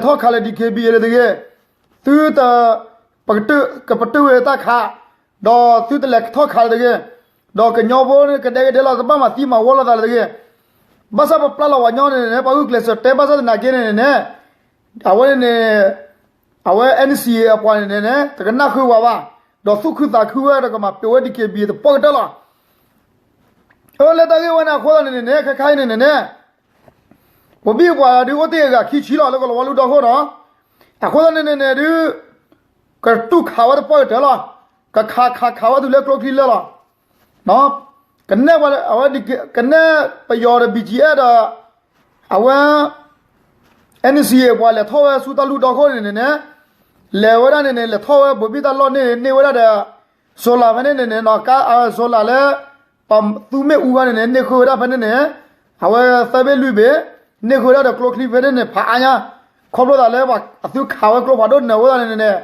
သုတလဲၤထီၣ်ခးလၢၤ D K B A လၢၤတဂ့ၤ, သုတ ပကတၢၢ်ဝဲတၢ်ခး, ဒီးသုတလဲၤထီၣ်ခးလၢၤတဂ့ၤ, ဒီးကညီဖိန့ၣ်ကဒဲကဒဲလီၤ တဘၣ်မၤသံမၤဝီလိာ်သးလၢၤတဂ့ၤ. ဘၣ်ဆၣ်ပပျၢ်လီၤပှၤညီန့ၣ်န့ၣ် ပှၤဂုာ်ကျဲးစၢးတဲဘၣ်ဆၣ်သနာ်က့န့ၣ်န့ၣ် အဝဲန့ၣ် အဝဲ N C A အပှၤန့ၣ်န့ၣ် တကနၣ်ဃုာ်ဝဲဘၣ်, ဒီးသူၣ်ခုသးခုဝဲဒီးကမၤပျိးဝဲ D K B A သပှၢ်ကတၢၢ်လီၤ. အၢ လၢတၢ်ဂ့ၢ်ဝဲန့ၣ်အဃိသတးန့ၣ်န့ၣ် ခဲခါအံၤန့ၣ်န့ၣ် ပှၤဘံၣ်ပှၤဒုးအိၣ်တ့ၢ်အဂၤခံဆံလီၤ လၢကလီၤဝါလူၢ်ဒီခိၣ်နီၤ. အဃိသတးန့ၣ်န့ၣ်န့ၣ်ဒုး ကတူၢ်ခးဝဲသပှၢ်ကတၢၢ်လီၤ. ကခးခးခးဝဲတုၤလၢကျိချံလၢာ်လီၤ. ကနဲၣ်ပှၤ အဝဲ ကနဲၣ်ပယီၤဒီး B G F ဒီး အဝဲ N C A ပှၤလဲၤထီၣ်ဝဲဆူတၢ်လူၢ်ဒီခိၣ်န့ၣ်န့ၣ်န့ၣ် လဲၤဝဲဒၣ်န့ၣ်န့ၣ် လဲၤထီၣ်ဝဲ ဘိးဘံၣ်တၢ်လီၢ်န့ၣ် န့ၢ်ဝဲဒၣ်ဒီး solar ဖဲန့ၣ်န့ၣ်န့ၣ် ကါ solar လၢ ပှၤသူမ့ၣ်အူခါန့ၣ်န့ၣ် န့ၢ်ဃုာ်ဝဲဒၣ်ဖဲန့ၣ်န့ၣ် အဝဲသၢဘ့ၣ်လွံၢ်ဘ့ၣ် န့ၢ်ဃုာ်ဝဲဒၣ်ဒီးကျိချံဖဲန့ၣ်န့ၣ် ဖးအါညါ, ခီဖျိသးလၢပှၤအသုခးဝဲကျိဖးဒိၣ်နၢၤဝဲဒၣ်န့ၣ်န့ၣ်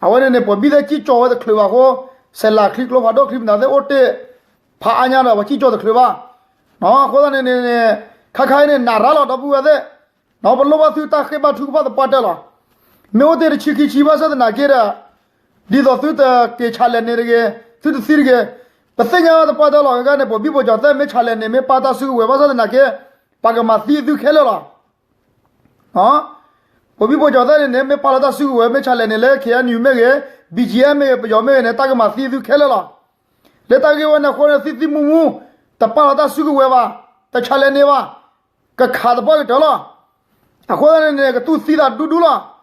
အဝဲန့ၣ်န့ၣ် ပှၤဘံၣ်သ့ၣ်စံၣ်ကၠီဝဲတချုးဘၣ်အဃိ ဆဲးလၤချံကျိဖးဒိၣ်ချံမနုၤသ့ၣ်အိၣ်တ့ၢ် ဖးအါညါဒီးပှၤစံၣ်ကၠီတချုးဘၣ်. အဃိသတးန့ၣ်န့ၣ် ခါခါအံၤန့ၣ် နးရၤလီၤဒီပုၢ်ဝဲၢ်သ့ၣ် ပလိၣ်ဘၣ်သုတၢ်ဃ့ၢ်ဘါထုကဖၣ်သပှၢ်တၢၢ်လီၤ. မ့ၢ်အိၣ်တ့ၢ်တဆံခံဆံဘၣ်ဆၣ်သနာ်က့ဒီး ဒ်သိးသုတက့ၤဆးလဲၤန့ၣ်တဂ့ၤ, သုတသံတဂ့ၤ, ပသ့ၣ်ညါသပှၢ်တၢၢ်လီၤ. ခဲခါန့ၣ် ပှၤဘံၣ်ပှၤကၠီၤသ့ၣ်မ့ၢ်ဆးလဲၤန့ၣ် မ့ၢ်ပာ်တၢ်စုကဝဲၤဘၣ်ဆၣ်သနာ်က့ ပှၤကမၤသံသုခဲလၢာ်လီၤ. ပှၤဘံၣ်ပှၤကၠီၤသ့ၣ်န့ၣ်န့ၣ် မ့ၢ်ပာ်လီၤတၢ်စုကဝဲၤ မ့ၢ်ဆးလဲၤန့ၣ်လၢ K N U မ့ၢ်ဂ့ၤ, B G F မ့ၢ်ဂ့ၤ, ပယီၤမ့ၢ်ဂ့ၤန့ၣ် တၢ်ကမၤသံသုခဲလၢာ်လီၤ. လၢတၢ်ဂ့ၢ်ဝဲန့ၣ်အဃိန့ၣ် သံသံမူမူ တပာ်လီၤတၢ်စုကဝဲၤဘၣ်, တဆးလဲၤန့ၣ်ဘၣ်, ကခးသပှၢ်ကတၢၢ်လီၤ. အဃိသတးန့ၣ်န့ၣ် ကတူၢ်သံသးဒူဒူလီၤ.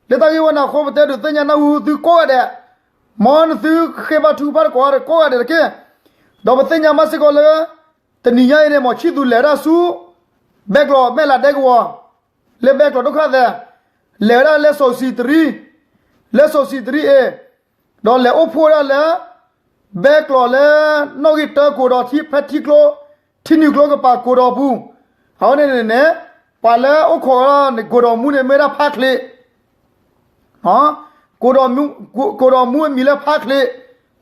လၢတၢ်ဂ့ၢ်ဝဲန့ၣ်အဃိ ပတဲဒုးသ့ၣ်ညါနၢ်ဟူသုကိးဂၤဒဲး, မ်နသုဃ့ၢ်ဘါထုကဖၣ်တကိးဂၤဒဲးကိးဂၤဒဲးတက့ၢ်. ဒီးပသ့ၣ်ညါဘၣ်စ့ၢ်ကီးလၢ တနံၤညါအံၤန့ၣ် မီၤဆံၣ်သူးလဲၤဝဲဒၣ်ဆူ ဘဲကျိးမဲၢ်လးဒဲကဝီၤ လၢဘဲကျိးဒိၣ်ခၣ်သဲး, လဲၤဝဲဒၣ်လၢစိၤစံးတရံး, လၢစိၤစံးတရံးအ့ၣ်, ဒီးလဲၤအိၣ်ဖှိၣ်ဝဲဒၣ်လၢ ဘဲကျိးလၢ နီၣ်ဂံၢ်တၢကိးဒီးထံ ဖဲထံကျိ ထံနုာ်ကျိကပၤကိးဒီးပူၤ, အဝဲန့ၣ်န့ၣ်န့ၣ် ပှၤလၢအိၣ်ခိးဝဲဒၣ်န့ၣ် ကိးဒီးမူန့ၣ် မ့ၢ်ဝဲဒၣ်ဖါချ့ ကိးဒီးမူ ကိးဒီးမူအမံၤလၢဖါချ့,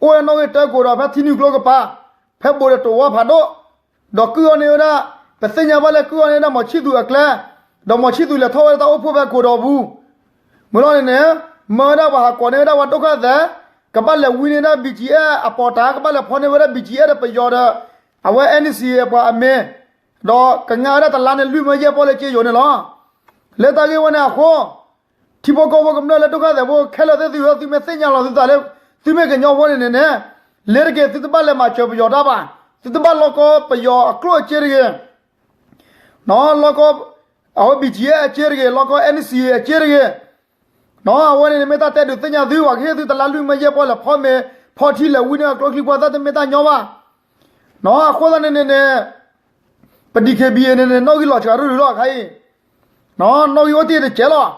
အိၣ်ဝဲနီၣ်ဂံၢ်တၢကိးဒီးဖဲထံနုာ်ကျိကပၤ, ဖဲဘိးဒီးတိာ်ဝါဖးဒိၣ်, ဒီးကုၢ်အီၤန့ၢ်ဝဲဒၣ်, ပသ့ၣ်ညါဘၣ်လၢကုၢ်အီၤန့ၢ်ဝဲဒၣ်မီၤဆံၣ်သူးအကျဲ, ဒီးမီၤဆံၣ်သူးလဲၤထီၣ်ဝဲဒၣ်တၢ်အိၣ်ဖှိၣ်ဖဲကိးဒီးပူၤ, မ့ၢ်လီၤန့ၣ်န့ၣ်, မၢဝဲဒၣ်ပှၤဟးကိးန့ၢ်ဝဲဒၣ်ပှၤဒိၣ်ခၣ်သဲး, ကဘၣ်လဲၤဝံန့ၢ်ဝဲဒၣ် B G F အပီးတၢ်, ကဘၣ်လဲၤဖီန့ၢ်ဝဲဒၣ် B G F ဒီးပယီၤဒီး အဝဲ N C A အပှၤအမံၤ, ဒီးကငါဝဲဒၣ်တလါန့ၣ်လွံၢ်မၢယဲၢ်ပီၢ်လၢက့ယိၤန့ၣ်လီၤ. လၢတၢ်ဂ့ၢ်ဝဲန့ၣ်အဃိ ထံဖိကီၢ်ဖိကမျၢၢ်လၢဒိၣ်ခၣ်သဲးဖိခဲလၢာ်သ့ၣ်သုဧၢ, သုမ့ၢ်သ့ၣ်ညါလီၤသုသးလၢ သုမ့ၢ်ကညီဖိန့ၣ်န့ၣ်န့ၣ်, လ့ၤတက့ၤ သုတဘၣ်လဲၤမၤစၢၤပယီၤတၢ်ဘၣ်, သုတဘၣ်လီကီပယီၤအကျိၣ်အစ့တဂ့ၤ, လီကီ အဝဲ B G F အစ့တဂ့ၤ, လီကီ N C A အစ့တဂ့ၤ, အဝဲန့ၣ်န့ၣ်မ့ၢ်တၢ်တဲဒုးသ့ၣ်ညါသု, ပှၤကဟ့ၣ်သုတလါလွံၢ်မၢယဲၢ်ပီၢ်လဲၤဖီမ့ၤ, ဖီထံလဲၤဝံန့ၢ်အကျိချံပှၤသၣ်တမ့ၢ်တၢ်ညီဘၣ်. အဃိသတးန့ၣ်န့ၣ်န့ၣ် ပ D K B A န့ၣ်န့ၣ် နီၣ်ဂံၢ်လီၤစှၤရုၢ်ရုၢ်လီၤခါအံၤ, နီၣ်ဂံၢ်အိၣ်တ့ၢ်တစဲးလီၤ,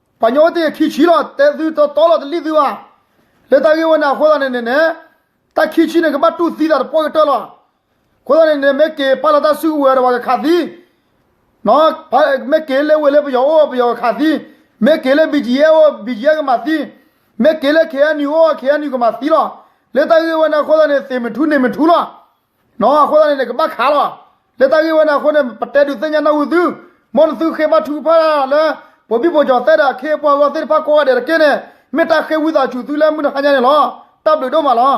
ပှၤကညီအိၣ်တ့ၢ်ခံဆံလီၤ, တဲသုတီတီလီၤတလံၣ်သုဘၣ်. လၢတၢ်ဂ့ၢ်ဝဲန့ၣ်အဃိသတးန့ၣ်န့ၣ်န့ၣ်, တၢ်ခံဆံန့ၣ်ကဘၣ်တူၢ်သံသးတပှၢ်ကတၢၢ်လီၤ. အဃိသတးန့ၣ်န့ၣ် မ့ၢ်က့ၤပာ်လီၤတၢ်စုကဝဲၤဒီးပှၤကခးသံ မ့ၢ်က့ၤလၢဝ့ၢ်လၢပယီၤအိၣ် ပယီၤကခးသံ, မ့ၢ်က့ၤလၢ B G F အိၣ် B G F ကမၤသံ, မ့ၢ်က့ၤလၢ K N U အိၣ် K N U ကမၤသံလီၤ. လၢတၢ်ဂ့ၢ်ဝဲန့ၣ်အဃိသတးန့ၣ် သ့ၣ်မ့ၢ်ထူန့ၣ်မ့ၢ်ထူလီၤ. အဃိသတးန့ၣ်န့ၣ် ကဘၣ်ခးလီၤ. လၢတၢ်ဂ့ၢ်ဝဲန့ၣ်အဃိန့ၣ် ပတဲဒုးသ့ၣ်ညါနၢ်ဟူသု, မ်နသုဃ့ဘါထုကဖၣ်လၢ ပှၤဘံၣ်ပှၤကၠီၤသ့ၣ်ဒီးအခ့အပှၤအဂီၢ်သ့ၣ်တဖၣ်ကိးဂၤဒဲးတက့ၢ်န့ၣ်, မ့ၢ်တၢ်ဃ့ဝံသးစူၤသုလၢမုၢ်တဟါညါန့ၣ်လီၤ. တၢ်ဘျုးဒိၣ်မးလီၤ.